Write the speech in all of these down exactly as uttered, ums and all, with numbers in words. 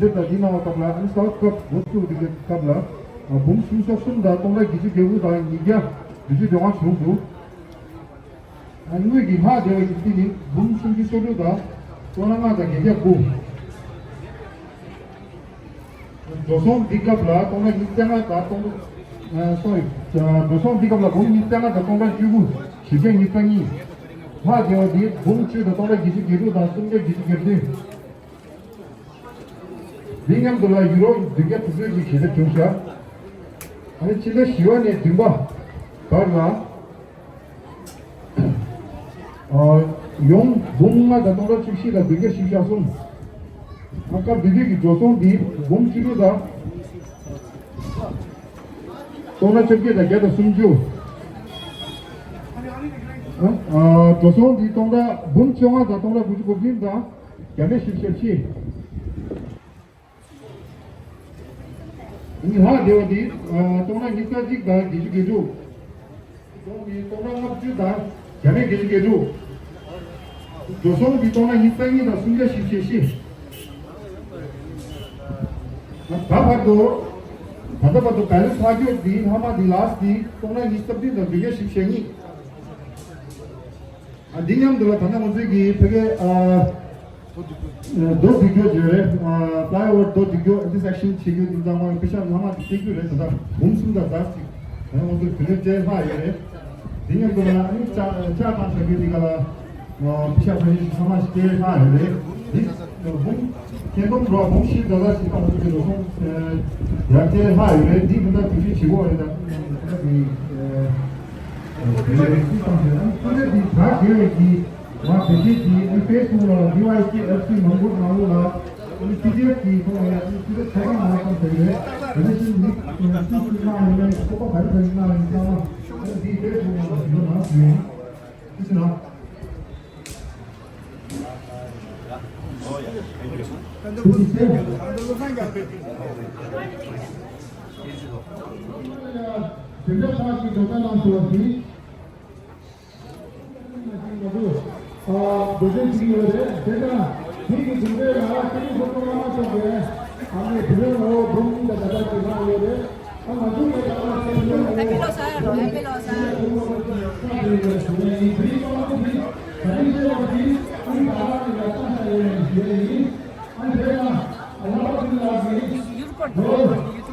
དེ་ལྟར་འདི་གནང་བ་སྐབས་ལ་ཨ་ནི་ས་སྐབས་འགོ་བཙུགས་པའི་སྐབས་ལ་འབུམ་སུམ་ཅུ་སོ་གསུམ་དང་སྟོང་ཕྲག་བརྒྱད་ཅུ་གྱ་དགུ་དང་ཉིས་བརྒྱ་བདུན་ཅུ་དོན་ལྔ་བྱུང་འདུག་དངུལ་གྱི་ལྷག་བསྡད་པ་ཡིན་དུས་ནི་འབུམ་སུམ་ཅུ་སོ་དྲུག་དང་སྟོང་ཕྲག་ལྔ་དང་བརྒྱད་བརྒྱ་དགུ། འགྲོ་སོང་འདི་སྐབས་ལ་སྟོང་ཕྲག་ཉི་ཤུ་རྩ་ལྔ་དང་སྟོང་ཨ་སོ་རི། འགྲོ་སོང་འདི་སྐབས་ལ་འབུམ་ཉི་ཤུ་རྩ་ལྔ་དང་སྟོང་ཕྲག་བཅུ་དགུ་བཞི་བརྒྱ་ཉི་ཤུ་རྩ་གཉིས། ལྷག་བསྡད་པ་འདི་འབུམ་བཅུ་དང་སྟོང་ཕྲག་བརྒྱད་ཅུ་གྱ་དྲུག་དང་སུམ་བརྒྱ་བརྒྱད་ཅུ་གྱ་བདུན། འདི་མཉམ་དུ་ལ་ཡུ་རོ་བདུན་བརྒྱ་དྲུག་ཅུ་ཞིག་ཞལ་འདེབས་བྱུང་ཤག་ཨ་ནི་ཕྱི་ཟླ་བཞི་པ་ནས་བདུན་པ་བར་ལ། ཨ་ཡོངས་འབུམ་ལྔ་དང་སྟོང་ཕྲག་བཅུ་བཞི་དང་བདུན་བརྒྱ་བཞི་བཅུ་ཞེ་གསུམ། ཨ་སྐབས་དེ་དུས་ཀྱི་འགྲོ་སོང་འདི་འབུམ་བཅུ་དྲུག་དང་སྟོང་ཕྲག་བཅོ་བརྒྱད་དང་བརྒྱ་དང་སུམ་ཅུ། ཨ་འགྲོ་སོང་འདི་སྟོང་ཕྲག་འབུམ་བཅོ་ལྔ་དང་སྟོང་ཕྲག་དགུ་བཅུ་གོ་བདུན་དང་བརྒྱ་མེད་བཞི་བཅུ་ཞེ་བཞི། ཉི་ལྷག་བསྡད་པ་འདི་སྟོང་ཕྲག་ཉི་ཤུ་རྩ་གཅིག་དང་བརྒྱད་ཅུ་གྱ་དྲུག་སྟོང་འདི་སྟོང་ཕྲག་ལྔ་བཅུ་དང་བརྒྱ་མེད་བརྒྱད་ཅུ་གྱ་དྲུག་འགྲོ་སོང་འདི་སྟོང་ཕྲག་ཉི་ཤུ་རྩ་གཉིས་དང་སུམ་བརྒྱ་བཞི་བཅུ་ཞེ་བཞི། ད་བར་དུ་ད་ལྟ་བར་དུ་བེ་ལེན་སི་ལྷག་སྐྱོར་འདི་ལྷག་མ་འདི་ལགས་འདི་སྟོང་ཕྲག་ཉི་ཤུ་རྩ་བདུན་དང་བདུན་བརྒྱ་བཞི་བཅུ་ཞེ་གཉིས། ཨ་འདི་མཉམ་དུ་ལ་ད་ལྟ་ང་ཚོའི་གི་ཕ་གའི་ཨ་རྡོ་སྒྲིག་སྐྱོར་བརྗོད་རེད། ཨ་པ་ལའི་ཝུཌ་རྡོ་སྒྲིག་སྐྱོར་ཨ་འདི་སེག་ཤན་བྱེད་རྒྱུ་འདི་ཚང་མ་པེ་ཤ་ལྷག་མ་དེ་བསྐྱལ་རྒྱུ་རེད། ད་ལྟ་འབུམ་གསུམ་དང་ཟླ་གཅིག་ད་ལྟ་ང་ཚོ་དུས་ལེན་སྤྲད་ལྷག་ཡོད་རེད། འདི་མཉམ་དུ་ལ་ཨ་ནི་ལྕགས་ལྕགས་དང་བྱ་རྒྱུ་འདི་ག་ལ་པེ་ཤ་ཕ་ཡུལ་ཚང་མ་སྤྲད་ལྷག་ཡོད་རེད། འདི་འབུམ་ཁྱེད་འབུམ་རོགས་འབུམ་བཞི་ཟླ་ཟླ་བཞི་པ་ཚོ་གི་རོགས་སོང་ཡར་སྤྲད་ལྷག་ཡོད་རེད། འདི་ད་ལྟ་དུས་ཚོད་བྱེད་དགོས་རེད། ད་ལྟ་འདི་ཨ་འདི་རེད། སྤྱི་བཏང་ཟེར་ན་ཁོ་ཚོས་འདི་དྲ་རྒྱས་པའི་གི་ང་བེད་སྤྱོད་ཀྱིས་ཨ་ནི་ཕེ་སི་བུག་ལ་ཌི་ཝའི་ཀེ་ཨེཕ་སི་མང་པོ་ནང་ལོགས་ལ་ཨ་ནི་པི་ཌི་ཨེཕ་ཀྱི་ཐོག་ནས་ཨ་ནི་ཅི་འདྲ་ཆ་ཚང་མ་བཏང་ཟེར་གི་རེད། དེ་ནས་ཅི་ནི་ཅི་ཅི་གནང་ཡིན་ནའི་ཚོགས་པ་ག་རེ་ག་རེ་གནང་ཡིན་ཚང་མ་ཨ་ནི་འདིའི་ཕེ་སི་བུག་ནང་ལ་ཞུ་གནང་ཞུ་ཡིན། ཅི་ཟེར་ན། ཐུགས་རྗེ་ཆེ། དེ་འདྲ་ཁག་ཅིག་དོ་ཁ་གནང་སོང་བ་དེ། ཨ་འདོད་བརྩོན་བྱེད་ཀྱི་ཡོད་རེད། དེ་དང་དེ་གི་དུས་ཚོད་ལ་སྤྱི་འཐུས་ཚོགས་གཙོ་བླ་མ་མཆོག་གིས་ཨ་ནི་བོད་ལོ་འབུམ་གཉིས་དང་ཟླ་ལྔ་ཅིག་ལྷག་ཡོད་རེད། ཨ་ང་ཚོ་གི་ད་ལྟ་ཚོགས་ཆེན་འོག་ཨ་ཕི་ལོ་ས་ཡ་རོ་ཨ་ཕི་ལོ་ས་ཡ་རོ།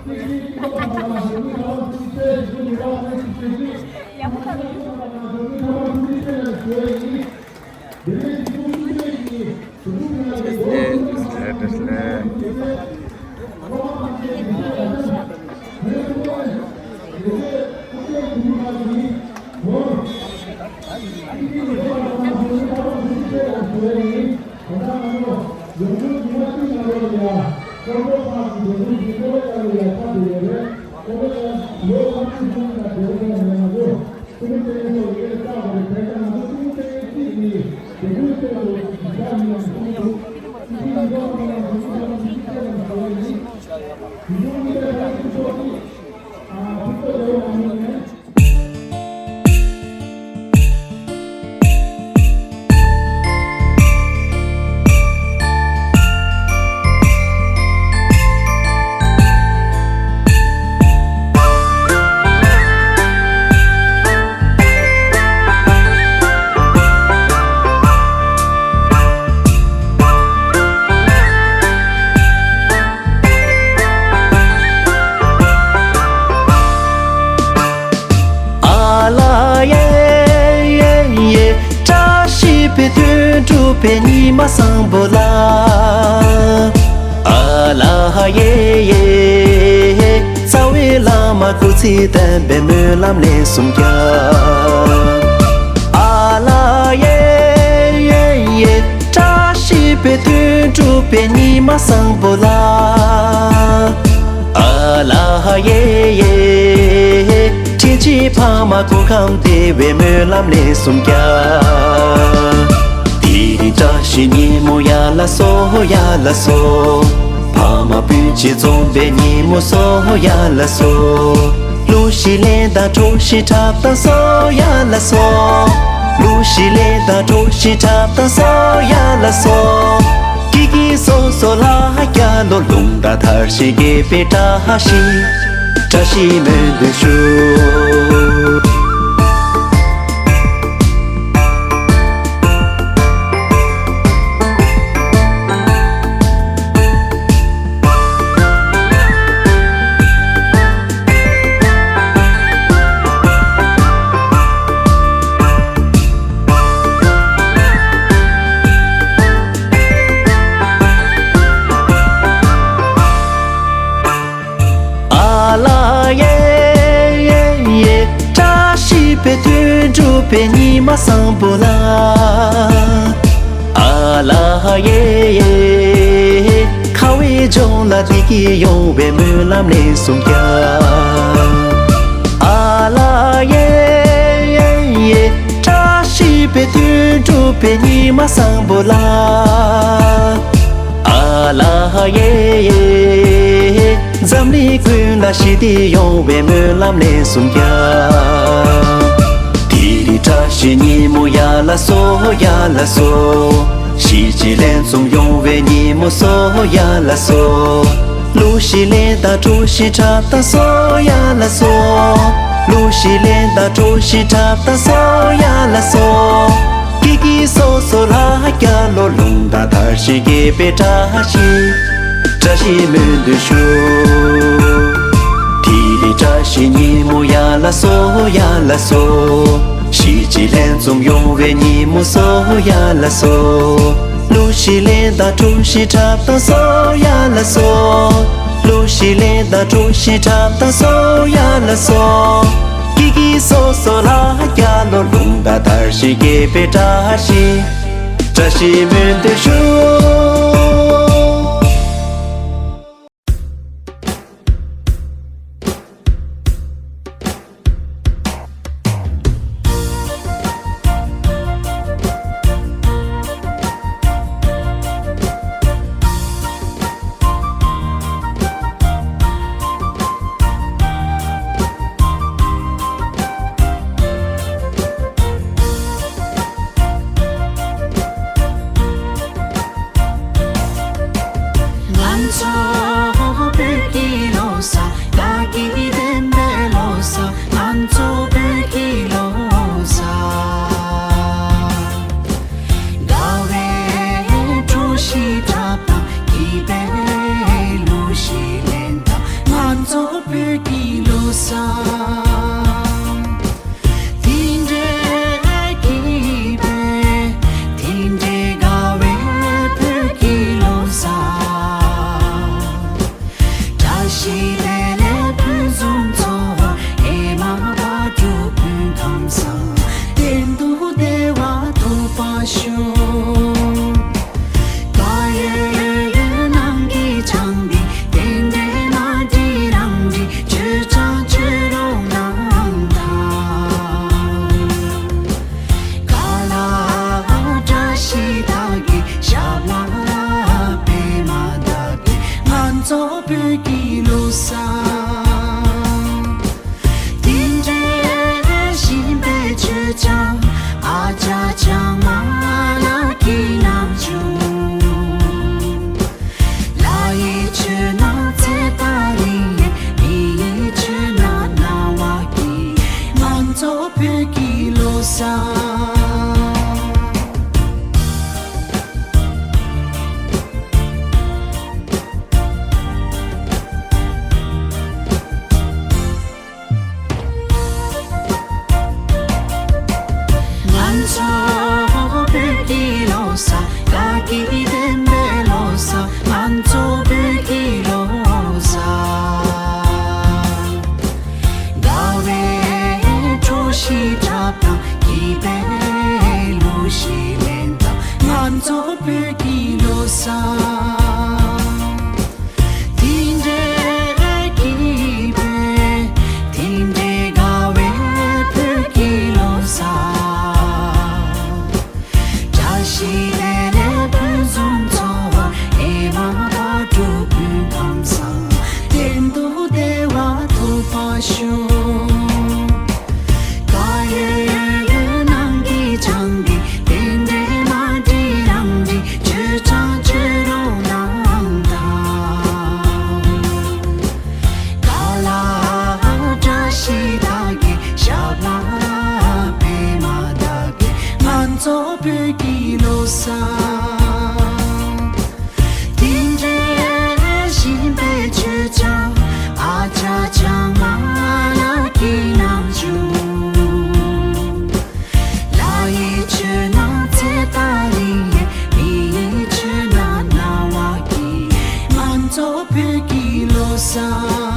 ཨ་ལ་ཡེ་ཡེ་ཡེ། བཀྲ་ཤིས་པའི་དོན་གྲུབ་པའི་ཉི་མ་བཟང་པོ་ལ། ཨ་ལ་ཡེ་ཡེ། རྩ་བའི་བླ་མ་སྐུ་ཚེ་བརྟན་པའི་སྨོན་ལམ་ལན་གསུམ་རྒྱག་ཨ་ལ་ཡེ་ཡེ་ཡེ། བཀྲ་ཤིས་པའི་དོན་གྲུབ་པའི་ཉི་མ་བཟང་པོ་ལ། ཨ་ལ་ཡེ་ཡེ། དྲིན་ཅན་ཕ་མ་སྐུ་ཁམས་བདེ་བའི་སྨོན་ལམ་ལན་གསུམ་རྒྱག་དེ་རིང་བཀྲ་ཤིས་ཉིན་མོ་ཡ་ལ་སོ་ཡ་ལ་སོ། ཕ་མ་སྤུན་མཆེད་འཛོམས་པའི་ཉིན་མོ་སོ་ཡ་ལ་སོ། གླུ་གཞས་ལེན་དང་གྲོ་ཞིབ་འཁྲབ་དང་སོ་ཡ་ལ་སོ། གླུ་གཞས་ལེན་དང་གྲོ་ཞིབ་འཁྲབ་དང་སོ་ཡ་ལ་སོ། སྐྱིད་སྐྱིད་སོ་སོ་ལ་རྒྱ་ལོ། རླུང་རྟ་དར་ཞིང་རྒྱས་པའི་བཀྲ་ཤིས། བཀྲ་ཤིས་སྨོན་འདུན་ཞུ། ཨ་ལ་ཡེ་ཡེ་ཡེ། བཀྲ་ཤིས་པའི་དོན་འགྲུབ་པའི་ཉི་མ་བཟང་པོ་ལ། ཨ་ལ་ཡེ་ཡེ། ཁ་བའི་ལྗོངས་ལ་བདེ་སྐྱིད་ཡོང་བའི་སྨོན་ལམ་ལན་གསུམ་རྒྱག་ཨ་ལ་ཡེ་ཡེ། བཀྲ་ཤིས་པའི་དོན་འགྲུབ་པའི་ཉི་མ་བཟང་པོ་ལ། ཨ་ལ་ཡེ་ཡེ། འཛམ་གླིང་ཀུན་ལ་ཞི་བདེ་ཡོང་བའི་སྨོན་ལམ་ལན་གསུམ་རྒྱག་དེ་རིང་བཀྲ་ཤིས་ཉིན་མོ་ཡ་ལ་སོ་ཡ་ལ་སོ། གཞིས་བྱེས་ལྷན་འཛོམས་ཡོང་བའི་ཉིན་མོ་སོ་ཡ་ལ་སོ། གླུ་གཞས་ལེན་དང་གྲོ་ཞིང་འཁྲབ་དང་སོ་ཡ་ལ་སོ། གླུ་གཞས་ལེན་དང་གྲོ་ཞིང་འཁྲབ་དང་སོ་ཡ་ལ་སོ། སྐྱིད་སྐྱིད་སོ་སོ་ལ་རྒྱ་ལོ། རླུང་རྟ་དར་ཞིང་རྒྱས་པའི་བཀྲ་ཤིས། བཀྲ་ཤིས་སྨོན་འདུན་ཞུ། དེ་རིང་བཀྲ་ཤིས་ཉིན་མོ་ཡ་ལ་སོ་ཡ་ལ་སོ། གཞིས་བྱེས་ལྷན་འཛོམས་ཡོང་བའི་ཉིན་མོ་སོ་ཡ་ལ་སོ། གླུ་གཞས་ལེན་དང་གྲོ་ཞིང་འཁྲབ་དང་སོ་ཡ་ལ་སོ། གླུ་གཞས་ལེན་དང་གྲོ་ཞིང་འཁྲབ་དང་སོ་ཡ་ལ་སོ། སྐྱིད་སྐྱིད་སོ་སོ་ལ་རྒྱ་ལོ། རླུང་རྟ་དར་ཞིང་རྒྱས་པའི་བཀྲ་ཤིས། བཀྲ་ཤིས་སྨོན་འདུན་ཞུ། ང་ཚོ་བོད་ཀྱི་ལོ་གསར། དགའ་སྐྱིད་ལྡན་པའི་ལོ་གསར། ང་ཚོ་བོད་ཀྱི་ལོ་གསར། དགའ་བའི་གྲོ་ཞིང་འཁྲབ་དང་། སྐྱིད་པའི་གླུ་གཞས་ལེན་དང་། ང་ཚོ་བོད་ཀྱི་ལོ་གསར། དེ་འདྲའི་སྐྱིད་པའི། དེ་འདྲའི་དགའ་བའི་བོད་ཀྱི་ལོ་གསར། བཀྲ་ཤིས་བདེ་ལེགས་ཕུན་སུམ་ཚོགས། ཨེ་མ་བ་དུ་ཕུན་ཁམས་བཟང་། བདེ་སྡུག་བདེ་བ་ཐོབ་པར་ཤོག་བཀའ་ཡོད་ཡོད་ནང་གི་བྱང་བའི། དེ་འདྲའི་མ་འདྲི་རང་འདྲི། ཆོས་ཆང་ཆོས་རོང་ནང་ཐང་། ཀ་ལ་བཀྲ་ཤིས་དག་གི་ཞབས་ལ་པད་མ་བཏབ་སྟེ། ང་ཚོ་བོད་ཀྱི་ལོ་གསར། དེ་འདྲའི་ཞིམ་པའི་ཆོས་ཆང་། ཨ་ཅག་ཆང་མ་ལ་གི་ནམ་བྱུང་། ལ་ཡི་ཆུ་ནང་ཚེ་ཏ་རིང་ལས། མི་ཡི་ཆུ་ནང་ན་བ་གི། ང་ཚོ་བོད་ཀྱི་ལོ་གསར། ང་ཚོ་བོད་ཀྱི་ལོ་གསར། དགའ་སྐྱིད་ལྡན་པའི་ལོ་གསར། ང་ཚོ་བོད་ཀྱི་ལོ་གསར། དགའ་བའི་གྲོ་ཞིང་འཁྲབ་དང་། སྐྱིད་པའི་གླུ་གཞས་ལེན་དང་། ང་ཚོ་བོད་ཀྱི་ལོ་གསར། དེ་འདྲའི་སྐྱིད་པའི། དེ་འདྲའི་དགའ་བའི་བོད་ཀྱི་ལོ་གསར། བཀྲ་ཤིས་བདེ་ལེགས་ཕུན་སུམ་ཚོགས། ཨེ་མ་བ་དུ་ཕུན་ཁམས་བཟང་། བདེ་སྡུག་བདེ་བ་ཐོབ་པར་ཤོག་བཀའ་ཡོད་ཡོད་ནང་གི་བྱང་བའི། དེ་འདྲའི་མ་འདྲི་རང་འདྲི། ཆོས་ཆང་ཆོས་ བོད་ཀྱི་ལོ་གསར། དེ་འདྲའི་ཞིམ་པའི་མཆོད་ཆང་། ཨ་ཅག་ཅག་མ་ལ་གི་ནམ་ཆུ། ལྷ་ཡི་མཆོད་ན་ཚེ་ད་རིང་ཡེ། མི་ཡི་མཆོད་ན་སྣང་བ་སྐྱིད། ང་ཚོ་བོད་ཀྱི་ལོ་གསར།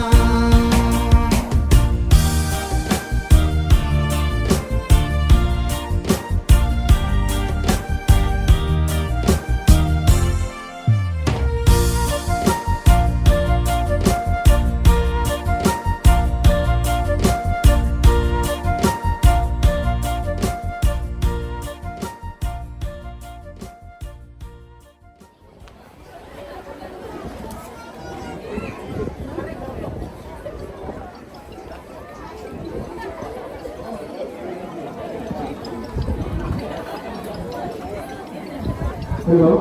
ཧེ་ལོ།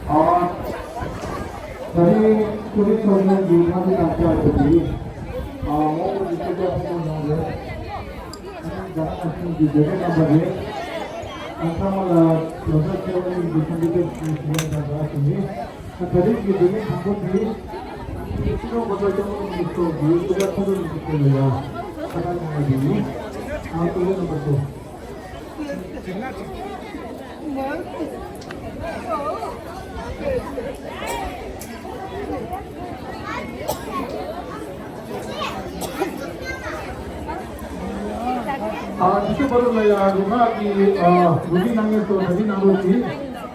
ཨ། ད་རིང་ཀུ་རེ་ཚོགས་ཆུང་གི་ཕ་གི་དང་བཅར་ཏེ་དེ། ཨ། མོ་གི་སྐད་ཆ་ཕུལ་དགོས་མྱོང་རེད། ཨ་ནི་རྒྱ་ནག་གཞུང་གི་སྡེ་ཚན་རྣམ་པ་རེད། ཨ། ཚང་མ་ལ་ལོ་གསར་སྐྱིད་པོ་ཡིན་གྱི་འཚམས་འདྲི་བཀྲ་ཤིས་བདེ་ལེགས་དང་སྦྲགས་བྱས་ནས། ད་རེས་ཀྱི་བགྲོ་གླེང་དང་པོ་དེ། སྤྱི་ནོར་གོང་ས་སྐྱབས་མགོན་རིན་པོ་ཆེ་མཆོག་གི་སྐུ་ཚེ་ཁྲི་ལོ་ཉི་ཤུ་རྩ་ལ་ཡ་ཁ་བཏང་གནང་བ་དེ་ཡིན། ཨ། སྐུ་ཚེ་རིང་པོ་ཞུ། ཨ། དེ་ཚོ་བར་ལ་ཡ་རུ་ཁག་གི། ཨ། རུ་ཁག་གནང་མཁན་ཚོ་གྲ་སྒྲིག་གནང་རོགས་གྱིས།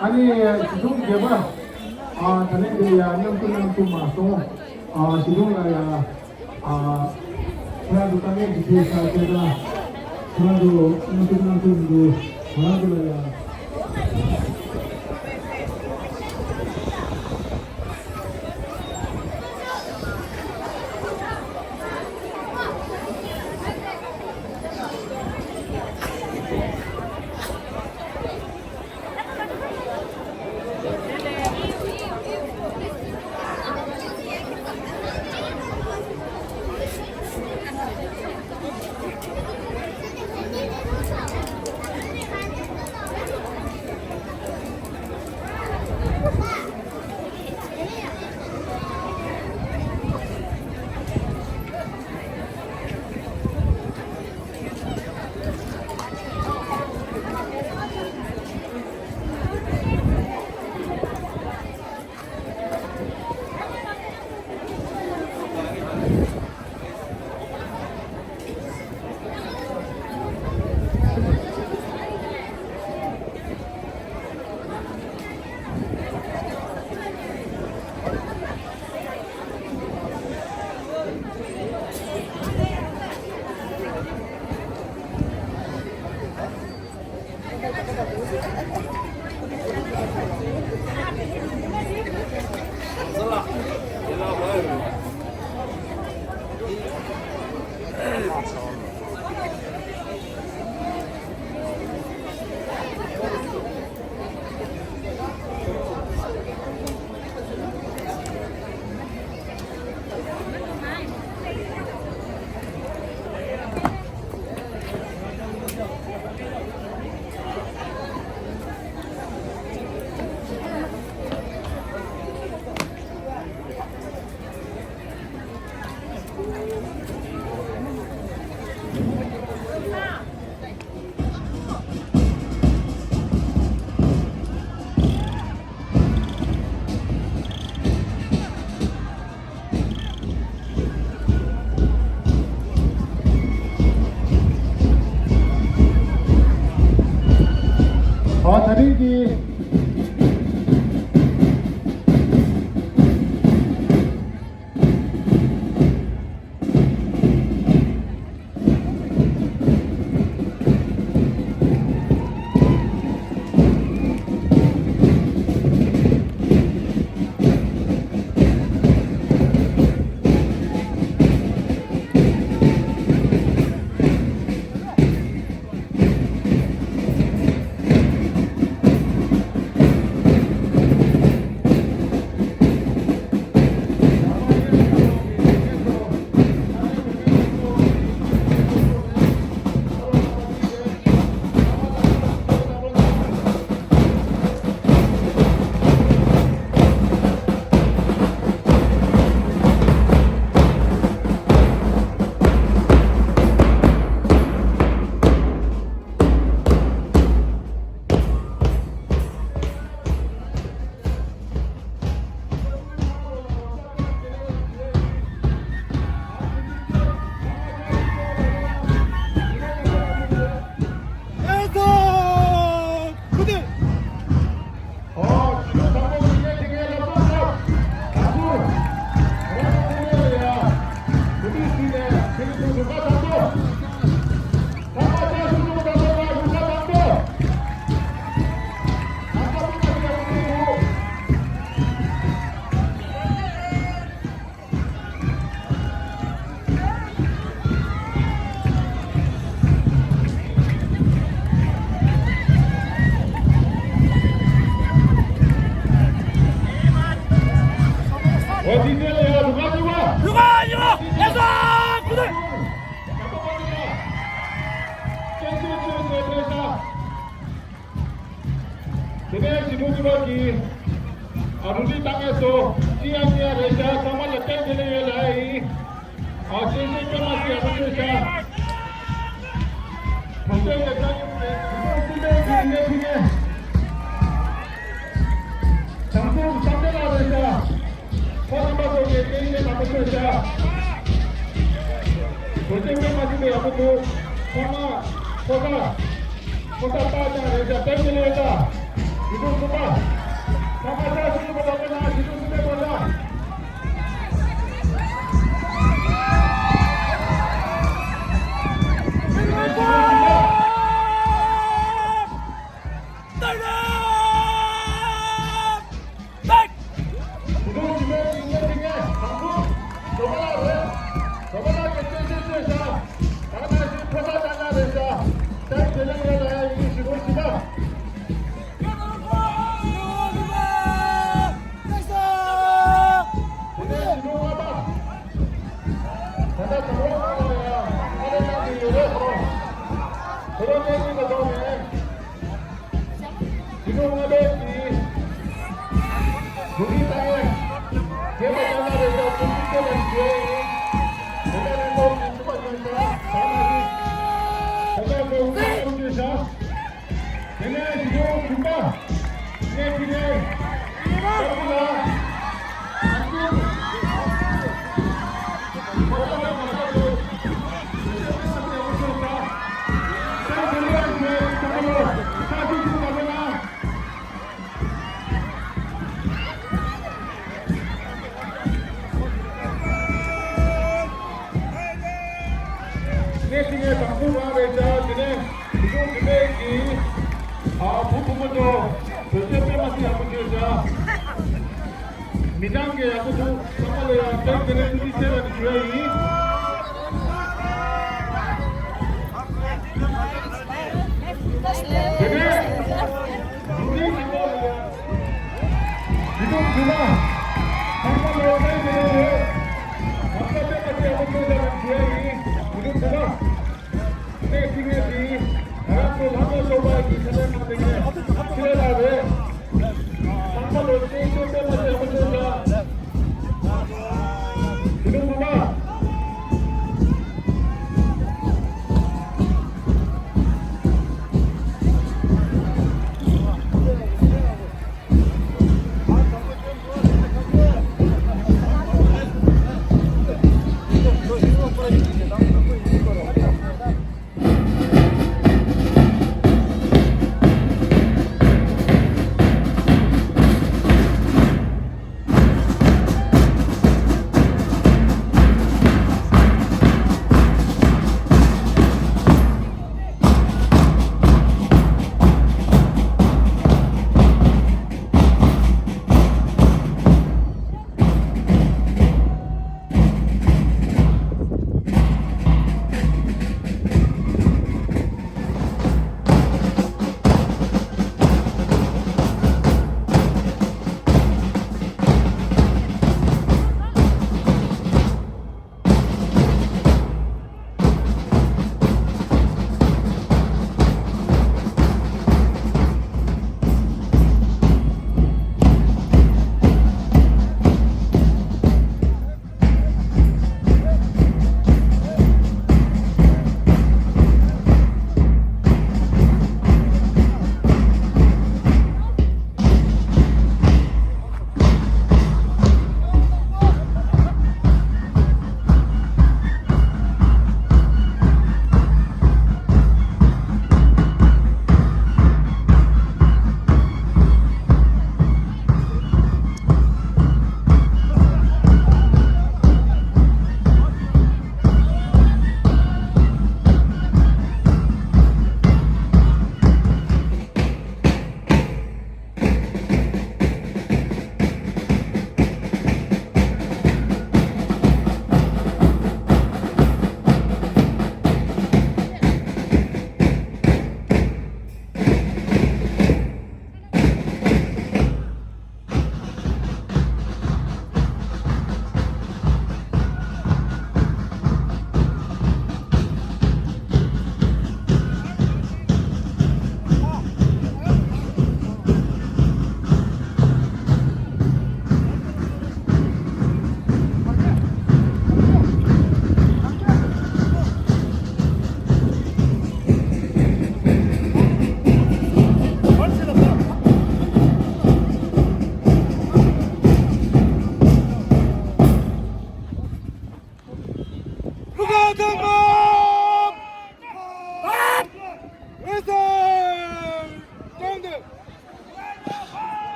ཨ་ནི་གཞིས་གྲོང་བརྒྱད་པ། ཨ། ད་ལན་འདིར་ཡ་མཉམ་ཞུགས་གནང་ཐུབ་མ་སོང་། ཨ། གཞིས་གྲོང་ལ་ཡ། ཨ། ཁོ་རང་ཚོ་དཀའ་ངལ་འདི་འཕྲད་ས་སྐད་གྲགས། ཁོ་རང་ཚོ་མཉམ་ཞུགས་གནང་ཐུབ་མི་འདུག་ང་རང་ཚོ་ལ་ཡ། ཨ། ད་རིང་གི། ངས་ཞི་ཁྲོ་ཚུགས་པ་གི་ཨ་རུ་ཏི་བཏང་ངས་སོ་ཅི་ཡང་ཅི་ཡང་རེད་ཤག་ཚང་མ་ལ་བསྟན་དེ་ལས་ཡོད་ལ་ཡིན། ཨ་ཅེ་ཅེ་ཅེ་མ་ཅི་ཡང་མ་ཅོས་ཤག་བོད་དོན་ལས་ཀ་ཡོད་པའི་ཞི་ཁྲོ་ཚུགས་པའི་གི་ངས་ཕི་ངས་དང་ཐོག་བསམ་འཆར་ལ་རེད་ཤག་ཁོ་རྣམ་པ་ཚོ་གིས་བསྟན་དེ་ལ་མ་ཅོས་ཤག་བོད་དོན་ལས་མ་ཅི་ཡང་མ་ཅོས། ཚང་མ་ཁོ་ས། ཁོ་ས་པ་ཅང་རེད་ཤག་བསྟན་གྱི་ལས་ཀ་ཞི་ཁྲོ་ཚུགས་པ། ཚང་མ་ས་ཞི་ཁྲོ་ཚུགས་པ་ལ་ཞི་ཁྲོ་ཚུགས་པའི་སྐོར་ལ། ཞི་ཁྲོ་མངའ་འབེབས་ཀྱིས་འགོ་ཁྲིད་ཏང་ཡོན་རྒྱས་པ་བསྐྱངས་གནང་རེད་ཤག་ཐུགས་རྗེ་ཆེ་ལ་ཞུ་ཡས་ཡིན། དེ་ནས་ལྷན་ཚོགས་ཀྱི་ཚོགས་པ་ཡོད་ཤག་ད་ལ་ཡིན། དེ་ནས་ཚོགས་པ་ཐུགས་རྗེ་ཆེ་ཤག་དེ་ནས་ཞི་ཁྲོ་གཞུང་པ། ངས་དེ་ནས་ཏཱ་ལ། གནས་ཤིག་ནས་དང་པོ་རང་རེད་ཤག་དེ་ནས་ཞི་ཁྲོ་འདི་པའི་གི་ཨ་བུ་བུ་མོ་ཚོ་བོད་སྐད་དཔེ་མ་སྲིད་ཡག་པོ་བརྗོད་ཤག་མི་གྲངས་ཀྱི་ཡག་པོ་འདུག་ཚང་མ་ལ་ཡང་བསྟན་དེ་ནས་ཐུགས་རྗེ་ཆེ་ལ་ནི་ཞུ་ཡ་ཡིན། དེ་ནས་འཛུགས་སྐྲུན་བྱེད་པ་ལ་ཡང་། ཞི་ཁྲོ་ཚུགས་པ། ཚང་མ་ལོ་ཚད་དེ་རེད། ང་ཚོ་བསྟན་པ་དེ་ཡག་པོ་ཐོན་ཤག་ལ་ཞུ་ཡ་ཡིན། ཞི་ཁྲོ་ཚུགས་པ། གནས་ཚུལ་ངེས་ཤིང་། ང་རང་ཚོ་ལྷ་མོ་གསོ་བ་གི་ཁ་ལས་ནང་དེ་ངས་ཁྱོད་ལ་རེད། ཚང་མ་ལོ་ཚད་ཞོ་བསྟན་པ་དེ་ཡག་པོ་ཐོན་ཤག་ཞི་ཁྲོ་ཚུགས་པ།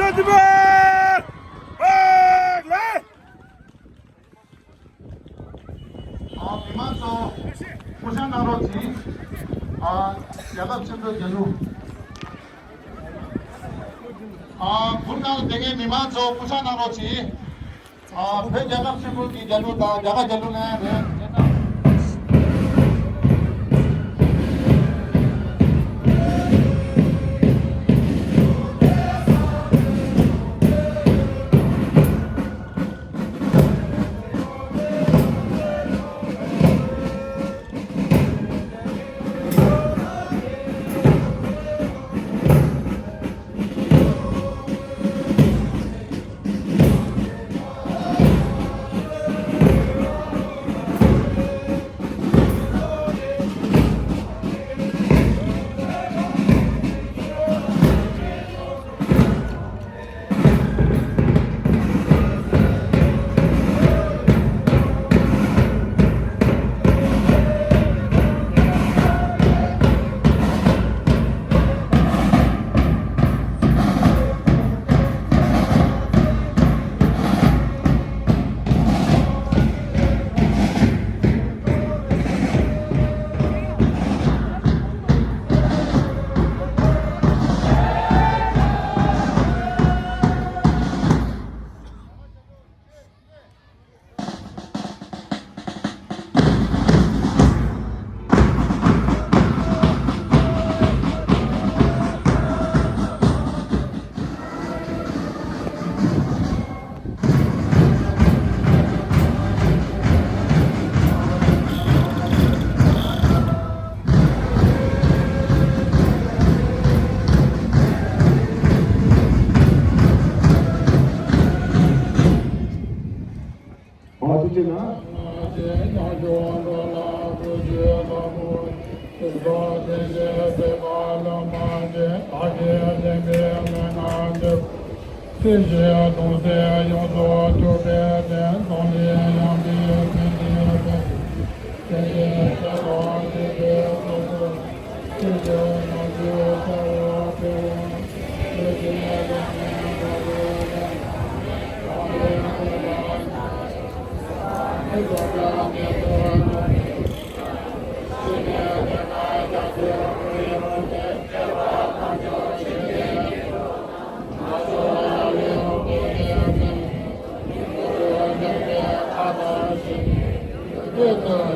ཨ། མི་མང་ཚོ་སྐུ་བཞེངས་གནང་རོགས་གྱིས། ཨ། རྒྱལ་ཁབ་ཆེན་པོའི་རྒྱལ་གླུ། ཨ། གུར་ནང་ལ་བསྡད་མཁན་མི་མང་ཚོ་སྐུ་བཞེངས་གནང་རོགས་གྱིས། ཨ། བོད་རྒྱལ་ཁབ་ཆེན་པོ་གི་རྒྱལ་གླུ་དང་རྒྱ་གར་རྒྱལ་གླུ་ལེན་ཡ་རེད། ཨ། ཐུགས་རྗེ་གནང་།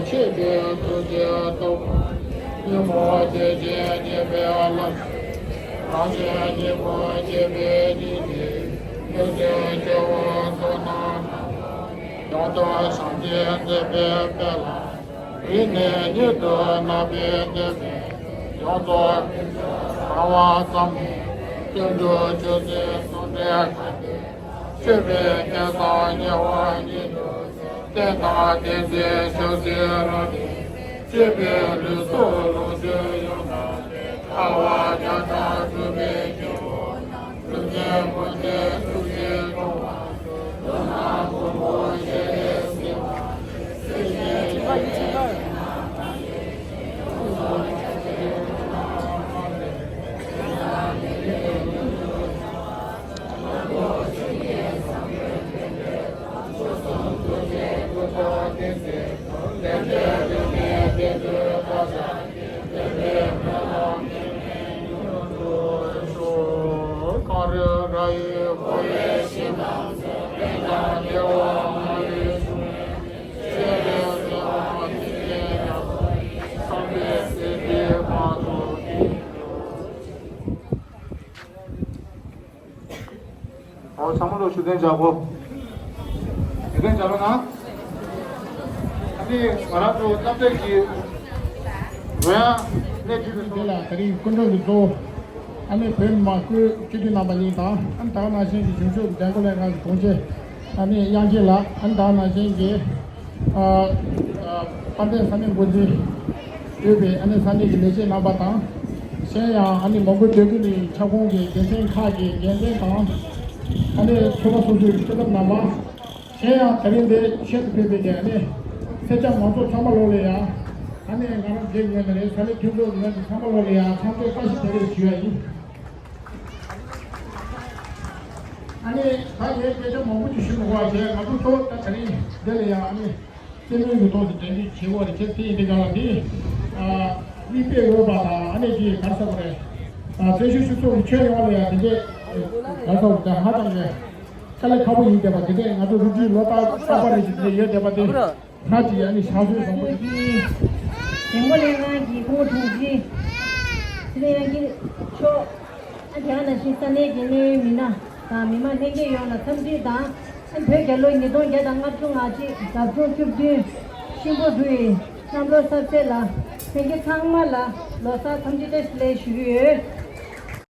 ཆོས་ཀྱི་ཐུགས་རྗེ་སྟོབས། ཉོན་མོངས་ཆོས་ཅན་ཉེས་པའི་ལམ། རང་གཞན་གཉིས་པོ་སྐྱེ་བའི་གཉིས་ཀྱི་ལུས་ཅན་སྐྱེ་བོ་ཚོགས་རྣམས། ཡོངས་རྫོགས་སངས་རྒྱས་མཛད་པའི་དཔལ་ལ། རིང་ནས་ཉིད་དུ་བསྔགས་པའི་བསྟོད་པས། ཡོངས་རྫོགས་ཕུན་ཚོགས་བསགས་པ་ཙམ་ལས། སྐྱབས་འགྲོ་ཆོས་སྲིད་ཟུང་འབྲེལ་གང་དེས། སྤྱོད་པའི་སྐལ་བཟང་ཉེ་བར་ཉིད་དུ་བསྟན། བསྟན་དང་བསྟན་འཛིན་ཕྱག་འཚལ་རབ་བརྟན། སྤྱོད་པའི་ལུས་སྲོག་ལོངས་སྤྱོད་ཡོངས་བསྔགས་པའི། ཐར་པ་བརྒྱ་ཕྲག་སྒྲུབ་པའི་སྐྱེ་བོ་རྣམས། ལུས་ཅན་ཀུན་གྱི་ཐུགས་རྗེས་སྐྱོང་བ། ཨོ། ཚང་མ་ལོ་ཞུ་དན་བྱ་གོ། ཞུ་དན་བྱ་རོགས་གནང་། ཨ་ནི་ང་རང་ཚོ་རྣམ་ཐར་གྱི་རོལ་དབྱངས་གནས་བཅུ་པའི་ཐོག་ལ། དེ་ལ་དེ་རིང་སྐུ་མགྲོན་གྱི་གཙོ་བོ་ཨ་ནི་བོད་མི་མང་སྐུ་སྤྱི་འཐུས་རྣམ་པ་གཉིས་དང་། ཨ་ནི་ད་ག་ནང་བཞིན་གྱི་གཞུང་ཕྱོགས་ཀྱི་འགན་འཁུར་ལྷན་ཁང་གི་དྲུང་ཆེ་ཨ་ནི་དབྱངས་སྐྱིད་ལགས། ཨ་ནི་ད་ག་ནང་བཞིན་གྱི་ཨ་ཨ་དཔལ་ལྡན་ས་གནས་འགོ་འཛིན་ཡོད་པའི་ཨ་ནི་ས་གནས་ཀྱི་ལས་བྱེད་རྣམ་པ་དང་། གཞན་ཡང་ཨ་ནི་མོན་གྷོ་སྡོད་དགོན་ནི་ཁྱབ་ཁོངས་ཀྱི་དགེ་མཚན་ཁག་གི་དགེ་མཚན་དང་། ཨ་ནི་ཚོགས་པ་སོ་སོའི་སྐུ་ཚབ་རྣམ་པ། གཞན་ཡང་ད་རིང་འདིར་ཆེད་དུ་ཕེབས་པའི་གི་ཨ་ནི་སེར་སྐྱ་མང་ཚོགས་ཚང་མ་ལོག་ལ་ཡང་། ཨ་ནི་ང་རང་སྒེར་ངོས་ནས་རེད། ས་གནས་མཐུན་ཚོགས་ངོས་ནས་ཚང་མ་ལོག་ལ་ཡང་འཚམས་འདྲི་བཀྲ་ཤིས་བདེ་ལེགས་ཞུ་ཡ་ཡིན། ཨ་ནི་ད་ངས་སྐད་ཆ་མང་པོ་ཅིག་ཞུ་མི་དགོས་པ་བྱས། ང་ཚོ་ཐོག་ད་དེ་རིང་འདི་ལ་ཡང་ཨ་ནི་རྩེད་མོའི་གི་ཐོག་ཏུ་འགྲན་བསྡུར་བྱེད་དགོས་རེད། ཁྱེད་དེ་ཡིན་དེ་ག་ལ་དེ་ཨ་མིག་དཔེ་འོས་པ་དང་། ཨ་ནི་ཅིག་ག་རེ་ཟེར་དགོས་རེད། ཨ་བཙན་བྱོལ་སྤྱི་ཚོགས་ཀྱི་ཁྱོན་ཡོངས་ལ་ཡང་དེ་འདྲས་ག་རེ་ཟེར་དགོས་རེད། ད་ཧ་ཅང་གི་དཀའ་ལས་ཁག་པོ་ཡིན་བསྡད་པ་དེ་འདྲས། ང་ཚོ་རུ་སྒྲིག་ལོ་ལྟར་རྟག་པར་རེ་བཞིན་དེ་ཡོད་བསྡད་པ་དེ། ཁ་ཅིག་ཨ་ནི་ཞག་སོས་བཟང་པོ་རེད། རྒན་མོ་ལས་ཁང་གི་སྐུ་ངོ་དྲུང་ཆེ། དེ་ནས་ཡང་གི་ཕྱོགས། ཨ་རྒྱ་ནང་བཞིན་ས་གནས་ཀྱི་གནད་ཡོད་མི་སྣ་དང་། མི་མང་ལྷན་རྒྱས་ཡོངས་ལ་འཚམས་འདྲི་དང་། ཨ་བོད་རྒྱལ་ལོ་ཉིས་སྟོང་བརྒྱ་དང་ལྔ་བཅུ་ང་གཅིག་ཟླ་གསུམ་བཅུ་བདུན་ཤིང་ཕོ་འབྲུག་ཡི་གནམ་ལོ་གསར་ཚེས་ལ་ལྷན་རྒྱས་ཚང་མ་ལ་ལོ་གསར་འཚམས་འདྲི་བཀྲ་ཤིས་བདེ་ལེགས་ཞུ་གི་ཡོད།